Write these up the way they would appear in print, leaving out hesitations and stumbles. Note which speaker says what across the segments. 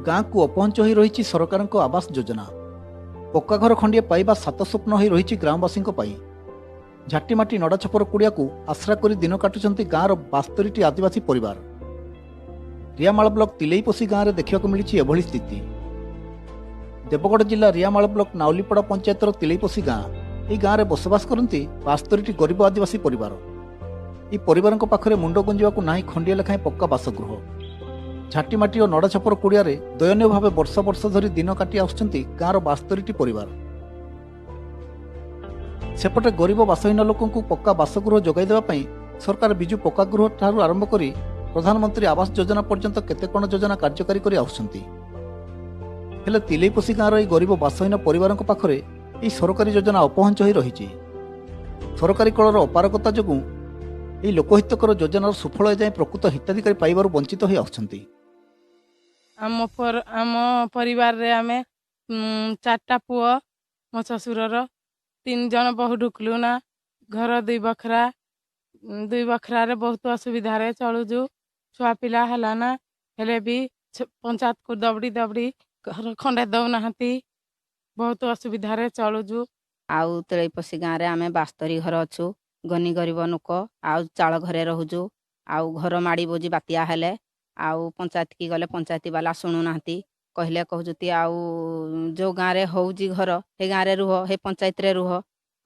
Speaker 1: ଗାଁକୁ ଅପହଞ୍ଚ ହୋଇ ରହିଛି ସରକାରଙ୍କ ଆବାସ ଯୋଜନା। ପକ୍କା ଘର ଖଣ୍ଡିଏ ପାଇବା ସାତ ସ୍ୱପ୍ନ ହୋଇ ରହିଛି ଗ୍ରାମବାସୀଙ୍କ ପାଇଁ। ଝାଟିମାଟି ନଡ଼ା ଛପର କୁଡ଼ିଆକୁ ଆଶ୍ରା କରି ଦିନ କାଟୁଛନ୍ତି ଗାଁର 72ଟି ଆଦିବାସୀ ପରିବାର। ରିଆମାଳ ବ୍ଲକ ତିଲେଇପୋଷି ଗାଁରେ ଦେଖିବାକୁ ମିଳିଛି ଏଭଳି ସ୍ଥିତି। ଦେବଗଡ଼ ଜିଲ୍ଲା ରିଆମାଳ ବ୍ଲକ ନାଉଲିପଡ଼ା ପଞ୍ଚାୟତର ତିଲେଇପୋଷି ଗାଁ। ଏହି ଗାଁରେ ବସବାସ କରନ୍ତି 72ଟି ଗରିବ ଆଦିବାସୀ ପରିବାର। ଏହି ପରିବାରଙ୍କ ପାଖରେ ମୁଣ୍ଡ ଗୁଞ୍ଜିବାକୁ ନାହିଁ ଖଣ୍ଡିଏ ଲେଖାଏଁ ପକ୍କା ବାସଗୃହ। ଝାଟିମାଟି ଓ ନଡ଼ା ଛପର କୁଡ଼ିଆରେ ଦୟନୀୟ ଭାବେ ବର୍ଷ ବର୍ଷ ଧରି ଦିନ କାଟି ଆସୁଛନ୍ତି ଗାଁର 72ଟି ପରିବାର। ସେପଟେ ଗରିବ ବାସହୀନ ଲୋକଙ୍କୁ ପକ୍କା ବାସଗୃହ ଯୋଗାଇ ଦେବା ପାଇଁ ସରକାର ବିଜୁ ପକ୍କା ଗୃହ ଠାରୁ ଆରମ୍ଭ କରି ପ୍ରଧାନମନ୍ତ୍ରୀ ଆବାସ ଯୋଜନା ପର୍ଯ୍ୟନ୍ତ କେତେ କ'ଣ ଯୋଜନା କାର୍ଯ୍ୟକାରୀ କରି ଆସୁଛନ୍ତି। ହେଲେ ତିଲେଇପୋଷି ଗାଁର ଏହି ଗରିବ ବାସହୀନ ପରିବାରଙ୍କ ପାଖରେ ଏହି ସରକାରୀ ଯୋଜନା ଅପହଞ୍ଚ ହୋଇ ରହିଛି। ସରକାରୀ କଳର ଅପାରଗତା ଯୋଗୁଁ ଏହି ଲୋକହିତକର ଯୋଜନାର ସୁଫଳ ଏଯାଏଁ ପ୍ରକୃତ ହିତାଧିକାରୀ ପାଇବାରୁ ବଞ୍ଚିତ ହୋଇ ଆସୁଛନ୍ତି।
Speaker 2: ଆମ ପରିବାରରେ ଆମେ 4ଟା ପୁଅ, ମୋ ଶ୍ୱଶୁରର 3 ଜଣ ବୋହୂ ଢୁକଲୁ ନା, ଘର 2 ବଖରା, 2 ବଖରାରେ ବହୁତ ଅସୁବିଧାରେ ଚଳୁଛୁ। ଛୁଆ ପିଲା ହେଲା ନା, ହେଲେ ବି ପଞ୍ଚାୟତକୁ ଦବଡ଼ି ଦବଡ଼ି ଘର ଖଣ୍ଡେ ଦଉନାହାନ୍ତି, ବହୁତ ଅସୁବିଧାରେ ଚଳୁଛୁ।
Speaker 3: ଆଉ ତିଳେଇପୋଷି ଗାଁରେ ଆମେ 72 ଘର ଅଛୁ, ଗନି ଗରିବ ଲୋକ, ଆଉ ଚାଳ ଘରେ ରହୁଛୁ। ଆଉ ଘର ମାଡ଼ି ବୋଜି ବାତ୍ୟା ହେଲେ ଆଉ ପଞ୍ଚାୟତକି ଗଲେ ପଞ୍ଚାୟତି ବାଲା ଶୁଣୁନାହାନ୍ତି। କହିଲେ କହୁଛନ୍ତି ଆଉ ଯେଉଁ ଗାଁରେ ହେଉଛି ଘର ସେ ଗାଁରେ ରୁହ, ସେ ପଞ୍ଚାୟତରେ ରୁହ,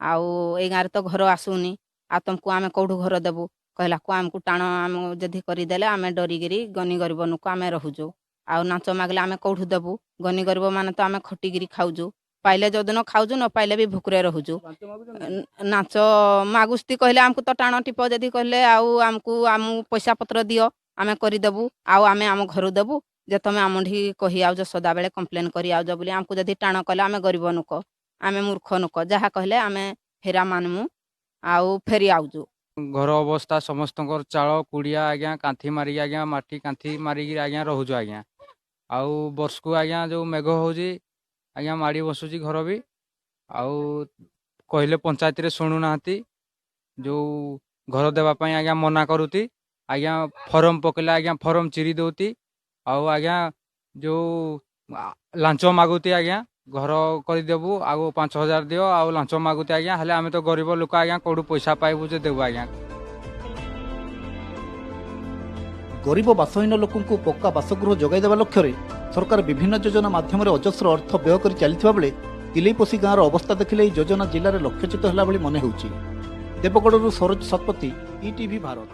Speaker 3: ଆଉ ଏଇ ଗାଁରେ ତ ଘର ଆସୁନି, ଆଉ ତମକୁ ଆମେ କେଉଁଠୁ ଘର ଦେବୁ। କହିଲାକୁ ଆମକୁ ଟାଣ ଆମ ଯଦି କରିଦେଲେ ଆମେ ଡରିକିରି ଗନି ଗରିବ ଲୋକ ଆମେ ରହୁଛୁ। ଆଉ ନାଚ ମାଗିଲେ ଆମେ କେଉଁଠୁ ଦେବୁ, ଗନି ଗରିବ ମାନେ ତ ଆମେ ଖଟିକିରି ଖାଉଛୁ, ପାଇଲେ ଯେଉଁଦିନ ଖାଉଛୁ, ନ ପାଇଲେ ବି ଭୁକରେ ରହୁଛୁ। ନାଚ ମାଗୁସ୍ତି କହିଲେ ଆମକୁ ତ ଟାଣ ଟିପ ଯଦି କହିଲେ ଆଉ ଆମକୁ ଆମକୁ ପଇସା ପତ୍ର ଦିଅ, ଆମେ କରିଦେବୁ, ଆଉ ଆମେ ଆମ ଘରୁ ଦେବୁ, ଯେ ତମେ ଆମଠି କହି ଆଉଛ ସଦାବେଳେ କମ୍ପ୍ଲେନ୍ କରି ଆଉଛ ବୋଲି ଆମକୁ ଯଦି ଟାଣ କଲେ ଆମେ ଗରିବ ଲୋକ, ଆମେ ମୂର୍ଖ ଲୋକ, ଯାହା କହିଲେ ଆମେ ଫେରା ମାନମୁ ଆଉ ଫେରି ଆଉଛୁ।
Speaker 4: ଘର ଅବସ୍ଥା ସମସ୍ତଙ୍କର ଚାଳ କୁଡ଼ିଆ ଆଜ୍ଞା, କାନ୍ଥି ମାରିକି ଆଜ୍ଞା, ମାଟି କାନ୍ଥି ମାରିକି ଆଜ୍ଞା ରହୁଛୁ ଆଜ୍ଞା। ଆଉ ବର୍ଷକୁ ଆଜ୍ଞା ଯେଉଁ ମେଘ ହେଉଛି ଆଜ୍ଞା ମାଡ଼ି ବସୁଛି ଘର ବି। ଆଉ କହିଲେ ପଞ୍ଚାୟତରେ ଶୁଣୁନାହାନ୍ତି, ଯେଉଁ ଘର ଦେବା ପାଇଁ ଆଜ୍ଞା ମନା କରୁତି ଆଜ୍ଞା, ଫର୍ମ ପକେଇଲେ ଆଜ୍ଞା ଫର୍ମ ଚିରି ଦଉତି, ଆଉ ଆଜ୍ଞା ଯେଉଁ ଲାଞ୍ଚ ମାଗୁତି ଆଜ୍ଞା, ଘର କରିଦେବୁ ଆଉ 5,000 ଦିଅ, ଆଉ ଲାଞ୍ଚ ମାଗୁତି ଆଜ୍ଞା। ହେଲେ ଆମେ ତ ଗରିବ ଲୋକ ଆଜ୍ଞା, କେଉଁଠୁ ପଇସା ପାଇବୁ ଯେ ଦେବୁ ଆଜ୍ଞା।
Speaker 1: ଗରିବ ବାସହୀନ ଲୋକଙ୍କୁ ପକ୍କା ବାସଗୃହ ଯୋଗାଇ ଦେବା ଲକ୍ଷ୍ୟରେ ସରକାର ବିଭିନ୍ନ ଯୋଜନା ମାଧ୍ୟମରେ ଅଜସ୍ର ଅର୍ଥ ବ୍ୟୟ କରି ଚାଲିଥିବା ବେଳେ ତିଲେଇପୋଷି ଗାଁର ଅବସ୍ଥା ଦେଖିଲେ ଏହି ଯୋଜନା ଜିଲ୍ଲାରେ ଲକ୍ଷ୍ୟଚ୍ୟୁତ ହେଲା ଭଳି ମନେ ହେଉଛି। ଦେବଗଡ଼ରୁ ସରୋଜ ଶତପଥୀ, ଇଟିଭି ଭାରତ।